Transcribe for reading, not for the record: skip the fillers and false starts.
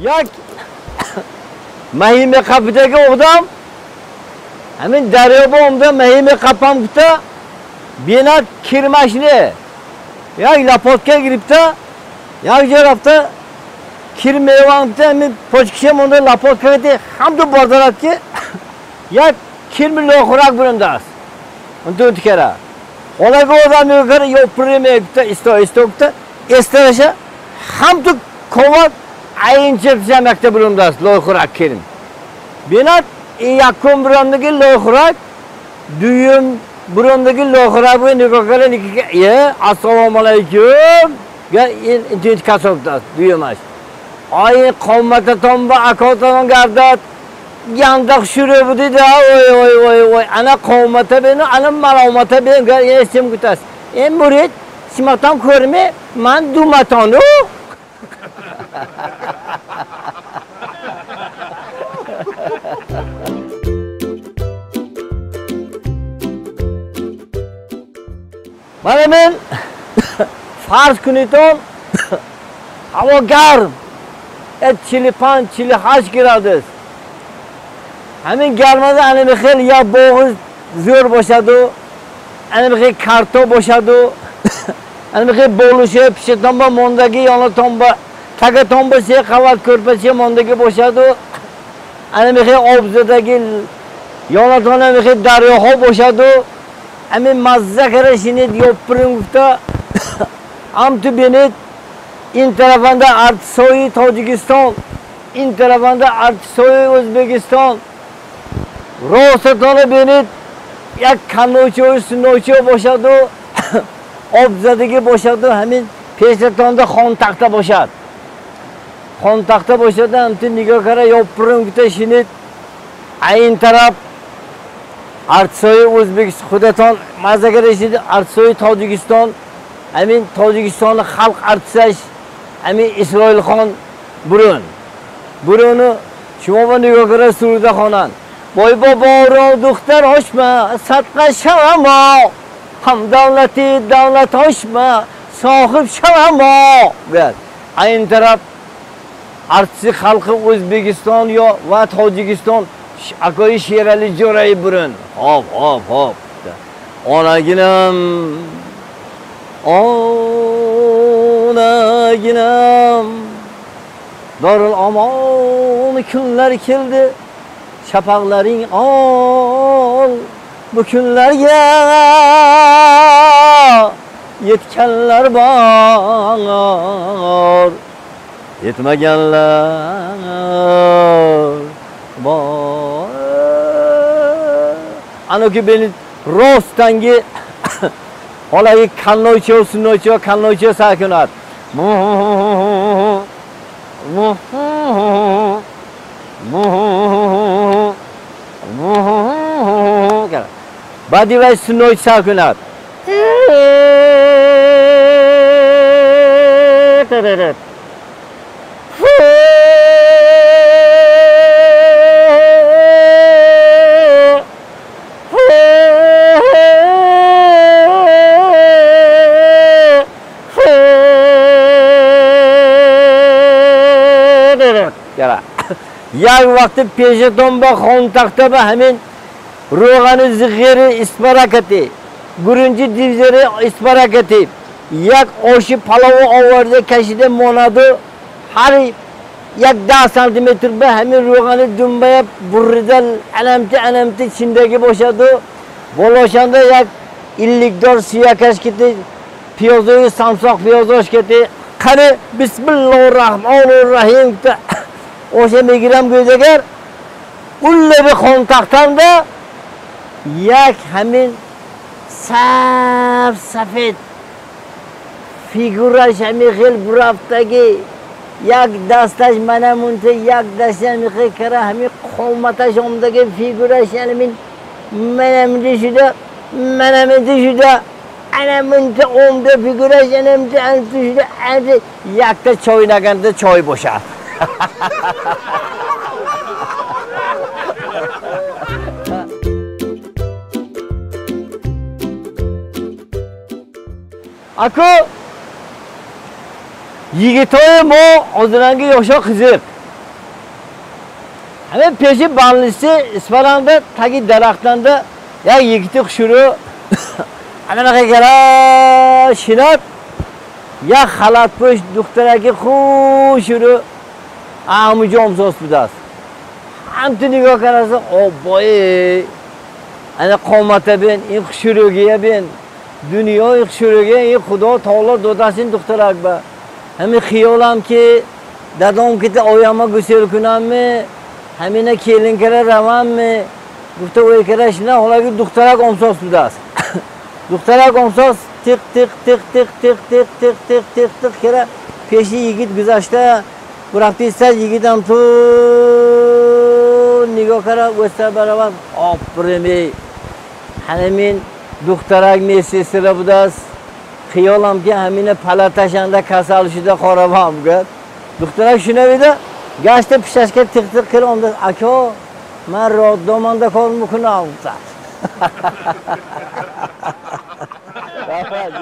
Як маҳӣ меқапидаги одам ҳамин дарёба омда маҳӣ меқапам гуфта бинад кирмаш не як лопатка гирифта як ҷо рафта кир меван гуфта ҳамин почкиша монда лопатка гирифта ҳамду бардорад ки як кирми лохурак бурондааст унту кара хонаги одам мегӯяд ёпури мегуфта исто исто гуфта эстараша ҳамту ковад айнча пишам якта бурондааст лойхӯрак кирм бинад якум бурондаги лойхӯрак дуюм бурондаги лойхӯрак бу нигоҳ кара е ассалому алайкум ин касоб будааст дуюмаш ай қомататон ба акотатон гардад яндақ шурӯъ будида ой ой ой ой ана қомата бину ана маломата бин ин гуфтааст ин мурид симатон кӯрме ман думатону. Мана мен фарз кунедон ҳаво гарм 45-48 градус ҳамин гармада анами хел як боғи зӯр бошаду анами хел картоб бошаду анами хел болуши пишатонба мондаги ёнатонба тагатонба се қават кӯрпача мондаги бошаду анами хел обзадаги ёнатон ами хел дарёҳо бошаду ҳамин мазза кара шинед ёппирин гуфта ҳамту бинед ин тарафанда артисои Тоҷикистон ин тарафанда артисои Ӯзбекистон ростатона бинед як канночиҳою сунночиҳо бошаду обзадагӣ бошаду ҳамин пешатонда хонтахта бошад хонтахта бошаду ҳамту нигоҳ кара ёппирин гуфта шинед ин тараф артисои Ӯзбекистон худатон мазза кара шинед артисои Тоҷикистон ҳамин Тоҷикистони халқ артисаш ҳамин Исроилхон бурун буруну шумо ба нигоҳ кара суруда хонанд вой боборо духтар ҳошма садқа шавамо ҳам давлати давлат ҳошма соҳиб шавамо гӯяд. Ин тараф артиси халқи Ӯзбекистон ё ва Тоҷикистон акои Шерали Ҷӯраи бурун ҳоп ҳоп ҳоп онагинам onagинam Dorul omon kunlar keldi shafaqlaring ol bu kunlarga yetganlar bor yetmaganlar bor. Anoki beni rostdangi holagi kannoychi sunnoychi kannoychi sakunat баъди вай сунноychi сар кунад. Як вақти пешатон ба хонтахта ба ҳамин рӯғани зиғери испаракати гурунҷи дивзери испаракати як оши палову оварда кашида монаду ҳар як 10 сантиметр ба ҳамин рӯғани думбая буррида анамти анамти чиндаги бошаду болошанда як илликдор суякаш кити пиёзои самсоқ пиёзош кити қани бисмиллоҳи раҳмони раҳим оша мегирам гӯйдагар уллаби хонтахтанда як ҳамин саф сафед фигураш ҳамин хел бурафтагӣ як дасташ мана мунта як дасташ ҳамин хел кара ҳамин қоматаш омдаги фигураш ҳамин мана мунта шуда мана мунта шуда ана мунта омда фигураш ана мунта ана шуда якта чойнаганда чой бошад. Аку yigitои мо ҳозиранги ёшо qiziq. Ҳамин пеши больница Исфаранда таги дарахтанда як йигити хушрӯ ҳаминақа кара шинад, як халатпӯш духтараки хушрӯ ҳамуҷо омсос будааст. Ҳамту нигоҳ караса, оббои, ана қомата бин, ин хушрӯгия бин, дунёи хушрӯгия, ин Худо таоло додааст ин духтарак ба. Ҳамин хиёлам ки дадом кита ояма гусел кунамми, ҳамина келин кара равамми гуфта ой кара шина, ҳолаки духтарак омсос будааст. Духтарак омсос тиқ тиқ тиқ тиқ тиқ тиқ тиқ тиқ тиқ тиқ кара пеши йигит гузашта бурафта истад, йигитам ту нигоҳ кара o'sta баравад, обрими ҳамин духтарак медсестра будааст, хиёлам ки ҳамина палаташанда касал шуда хоравам гуфт. Духтарак шунавида гашта пишташка тиқ тиқ кира омда, ако, ман роддоманда кор мекунам гуфтааст. Раҳмат.